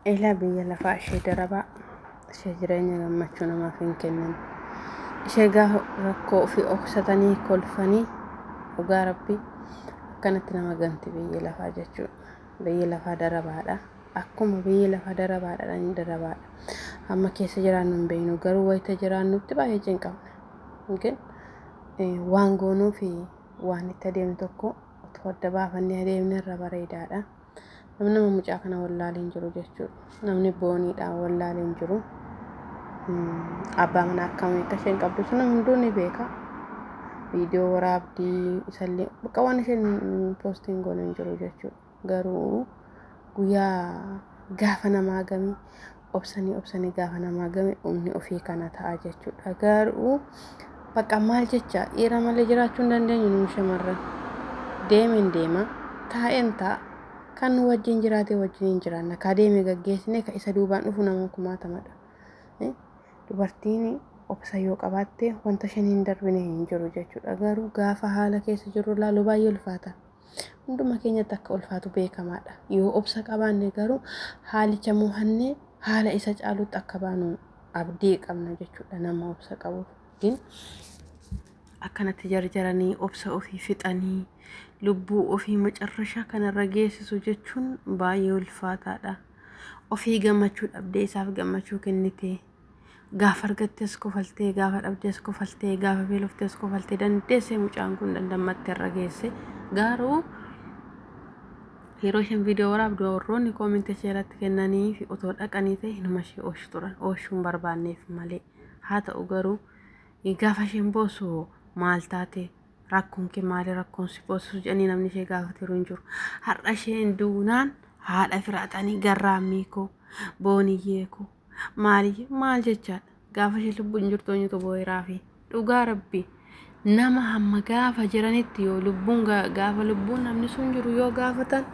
Ilaa biyya lafaa ishee darabaa, ishee jireenya gammachuu namaaf hin kennin. Ishee gaafa rakkoo ofii oksatanii kolfanii dhugaa rabbii akkanatti nama ganti biyyi lafaa jechuudha. Biyyi lafaa darabaadha. Akkuma biyyi lafaa darabaadha dhaan darabaadha. Amma keessa jiraannu hin beeknu garuu wayita jiraannutti baay'ee cinqamna. Yookiin waan goonuu fi waan itti adeemnu tokko otoo adda baafannee adeemne irra bareedaadha. Namni nama mucaa kana wallaalee hin jiru jechuudha. Namni booniidhaan wallaalee hin jiru. Abbaa manaa akkamii akka isheen qabdu sun hunduu ni beeka. Viidiyoo waraabdii isallee bakka waan isheen poostiin goone hin jiru jechuudha. Garuu guyyaa gaafa namaa gami obsanii obsanii gaafa namaa gami humni ofii kana ta'a jechuudha. Garuu bakka maal jecha dhiira malee jiraachuu hin dandeenyu nuun shamarran. Deemeen deema taa'een taa'a kan nu wajjin jiraate wajjin hin jiraanna. Ka deeme gaggeessine ka isa duubaan dhufu nama kumaatamadha. Dubartiin obsa yoo qabaatte wanta isheen hin darbine hin jiru jechuudha. Garuu gaafa haala keessa jirru ilaalu baay'ee ulfaata. Hunduma keenyatti akka ulfaatu beekamaadha. Yoo obsa qabaanne garuu haalicha mo'annee haala isa caalutti akka baanu abdii qabna jechuudha nama obsa qabuuf. Gin akkanatti jarjaranii obsa ofii fixanii lubbuu ofii macarrashaa kanarra geessisu jechuun baay'ee ulfaataadha. Ofii gammachuu dhabdee isaaf gammachuu kennitee Gaafa argattes kofaltee, gaafa dhabdes kofaltee, gaafa beeloftes kofaltee dandeessee mucaan kun dandammatte irra geesse. Garuu yeroo isheen viidiyoo waraabdu warroonni koomentii ishee irratti kennanii fi otoo dhaqanii ta'e hinuma ishee ooshu turan. Ooshuu hin barbaanneef malee. Haa ta'u garuu gaafa isheen boosu maal taate rakkoon kee maali rakkoon si boosisu jedhanii namni ishee gaafateeru hin jiru. Har'a isheen duunaan haadha firaatanii garraammii koo booniyyee koo Maali maal jechaadha gaafa ishee lubbuun jirtu eenyutu boo'eeraafi dhugaa rabbi nama hamma gaafa jiranitti yoo lubbuun gaafa lubbuun namni sun jiru yoo gaafatan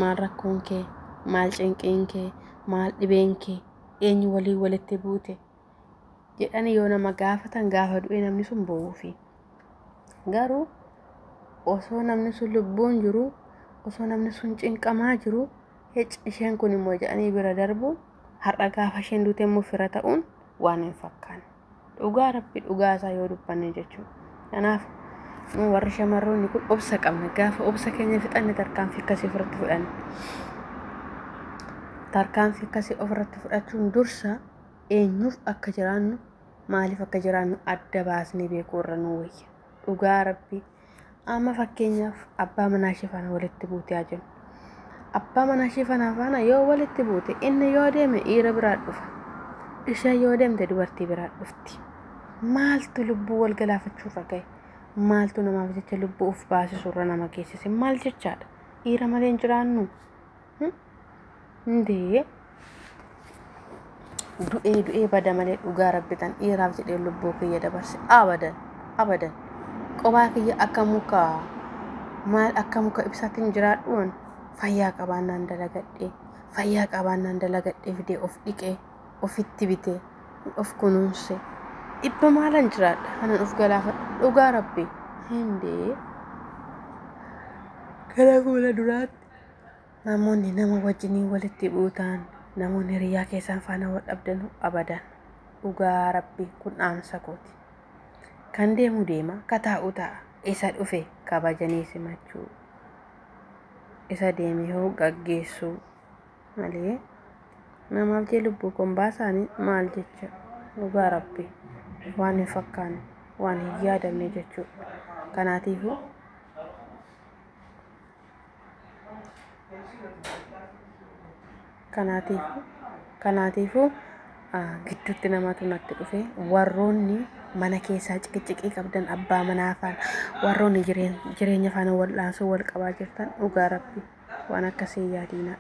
maal rakkoon kee maal cinqiin kee maal dhibeen kee eenyu waliin walitti buute jedhanii yoo nama gaafatan gaafa du'e namni sun boo'uufi garuu osoo namni sun lubbuun jiru osoo namni sun cinqamaa jiru Hec isheen kun immoo jedhanii bira darbuun har'a gaafa isheen duute immoo fira ta'uun waan hin fakkaanne. Dhugaa rabbi dhugaa isaa yoo dubbanne jechuudha. Kanaaf nu warri shamarroonni kun obsa qabna. Gaafa obsa keenya fixanne tarkaanfii akkasii ofirratti fudhanna. Tarkaanfii akkasii ofirratti fudhachuun dursa eenyuuf akka jiraannu maaliif akka jiraannu adda baasnee beekuu irra nu wayya. Dhugaa rabbi Amma fakkeenyaaf abbaa manaa ishee faana walitti buute haa jennu. Abbaa manaa ishee faana faana yoo walitti buute inni yoo deeme dhiira biraa dhufa. Isheen yoo deemte dubartii biraa dhufti. Maaltu lubbuu wal galaafachuurra gahe? Maaltu namaaf jecha lubbuu of baasisurra nama geessise? Maal jechaadha? Dhiira malee hin jiraannu? Indee du'ee du'ee bada malee dhugaa rabbi tan dhiiraaf jedhee lubbuu kiyya dabarse abadan abadan qobaa kiyya akka muka maal akka muka ibsaatiin jiraadhuun fayyaa qabaannaan dalagadhee fayyaa qabaannaan dalagadhee fidee of dhiqee ofitti bitee of kunuunse dhibba maalan jiraadha kanan of galaafadhu dhugaa rabbi hindee gara fuula duraatti Namoonni nama wajjiniin walitti buutaan, namoonni hiriyaa keessan faana wal dhabdanu abadan. Dhugaa rabbi kun dhaamsa kooti. Kan deemu deema, ka taa'u taa'a. Isa dhufe kabajanii simachuu, isa deeme hoo gaggeessuu malee namaaf jee lubbuu koon baasaanii maal jecha dhugaa rabbi waan hin fakkaanne waan hin yaadamne jechuudha. Kanaatiifuu Kanaatiifuu kanaatiifuu gidduutti namatu natti dhufe warroonni mana keessaa ciqiciqii qabdan abbaa manaa faana warroonni jireenya faana wal'aansoo wal qabaa jirtan dhugaa rabbi waan akkasii yaadiinaa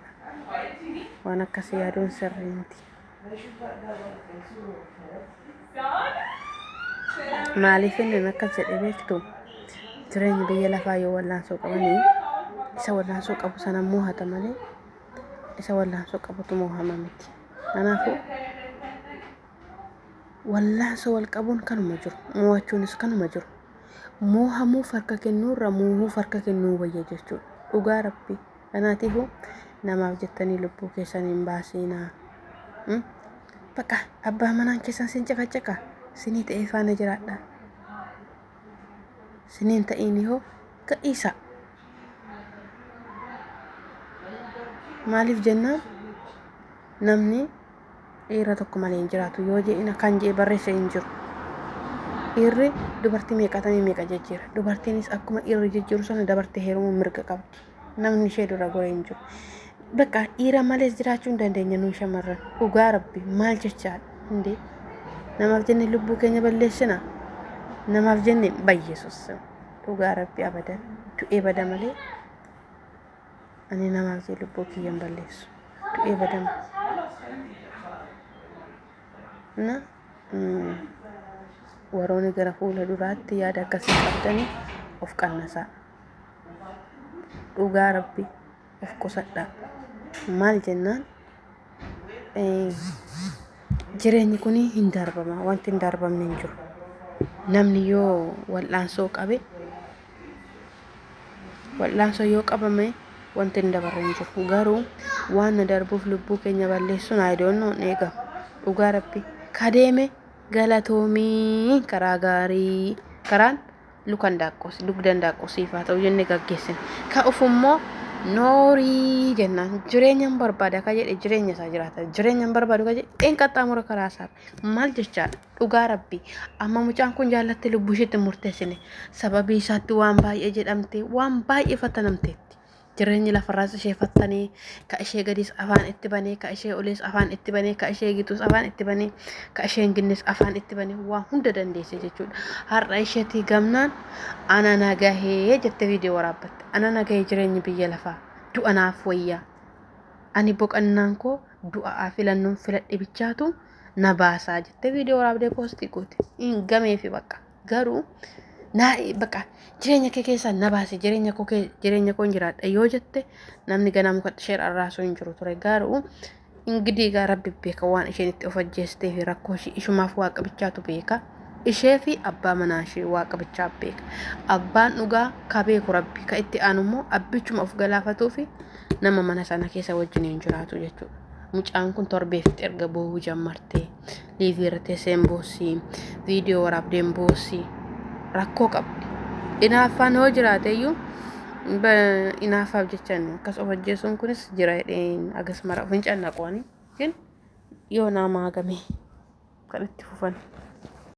waan akkasii yaaduun sirrii miti. Maaliif inni akkas jedhe beektu? Jireenya biyya lafaa yoo wallaansoo qabanii isa wallaansoo qabu sana moohata malee isa wallaansoo qabutu moohama miti. Kanaafuu wallaansoo wal qabuun kanuma jiru moo'achuunis kanuma jiru. Moohamuuf harka kennuurra moohuuf harka kennuu wayya jechuudha. Dhugaa rabbii. Kanaatiifuu Namaaf jettanii lubbuu keessan hin baasiinaa. Bakka abbaa manaan keessan sin caqacaqa sinii ta'ee faana jiraadha. Siniin ta'iin hoo gadhiisa. Maaliif jennaan namni dhiira tokko malee hin jiraatu yoo je'ina kan je'e barreesse hin jiru. Dhiirri dubartii meeqatamii meeqa jijjiira. Dubartiinis akkuma dhiirri jijjiiru sana dabartee heerumuu mirga qabdi. Namni ishee dura gore hin jiru. Bakka dhiira malees jiraachuu hin dandeenya nuyi shamarran. Dhugaa rabbi maal jechaadha hundee. Namaaf jenne lubbuu keenya balleessina. Namaaf jenne bayyeesus. Dhugaa rabbi abadan du'ee bada malee ani namaaf jee lubbuu kiyya hin balleessu. Du'ee badama. Na waroonni gara fuula duraatti yaada akkasii qabdanii of qannasaa. Dhugaa rabbi of qusadhaa. Maal jennaan jireenyi kun hin darbama wanti hin darbamne hin jiru. Namni yoo wal'aansoo qabe wal'aansoo yoo qabame wanti hin dabarre hin jiru. Garuu waan na darbuuf lubbuu keenya balleessuun I don't know hin eegamu. Dhugaa rabbi kadeeme galatoomii karaa gaarii karaan luka handaaqqoo dugda handaaqqoo siif haa ta'u jennee gaggeessina. Ka ufummoo noorii jennaan jireenya hin barbaada ka jedhe jireenya isaa jiraata. Jireenya hin barbaadu ka jedhe een qaxxaamura karaa isaa maal jechaadha dhugaa rabbi amma mucaan kun jaallatte lubbuu isheetti murteessine sababii isaatti waan baay'ee jedhamte waan baay'ee fattanamteetti. Jireenyi lafarraas ishee fattanee, ka ishee gadiis afaan itti banee, ka ishee oliis afaan itti banee, ka ishee gituus afaan itti banee, ka ishee hin ginnes afaan itti banee waa hunda dandeesse jechuudha. Har'a isheetii gamnaan ana na gahee jette viidiyoo waraabbatte. Ana na gahee jireenyi biyya lafaa du'a naaf wayyaa. Ani boqannaan koo du'aa filannoon filadhe bichaatu na baasaa jettee viidiyoo waraabdee poostii goote. Hin gameefi bakka. Garuu naa bakka jireenya kee keessaa na baase jireenya koo jireenya koon jiraadha yoo jette namni ganaa mukatti ishee rarraasuu hin jiru ture. Garuu ingidii egaa rabbi beeka waan isheen itti of ajjeestee fi rakkoo ishee ishumaaf waaqa bichaatu beeka. Ishee fi abbaa manaa ishee waaqa bichaa beeka. Abbaan dhugaa ka beeku rabbi ka itti aanu immoo abbichuma of galaafatuu fi nama mana sana keessa wajjiniin jiraatu jechuudha. Mucaan kun torbeef erga boohuu jammartee. Liivii irra teessee hin boossi. Viidiyoo waraabdee hin boossi. Rakkoo qabdi. Inaaffaan yoo jiraate iyyuu inaaffaaf jecha akkas of ajjeesuun kunis jira jedheen agas mara of hin cannaqu ani. Gin yoo nama hagame kan itti fufan.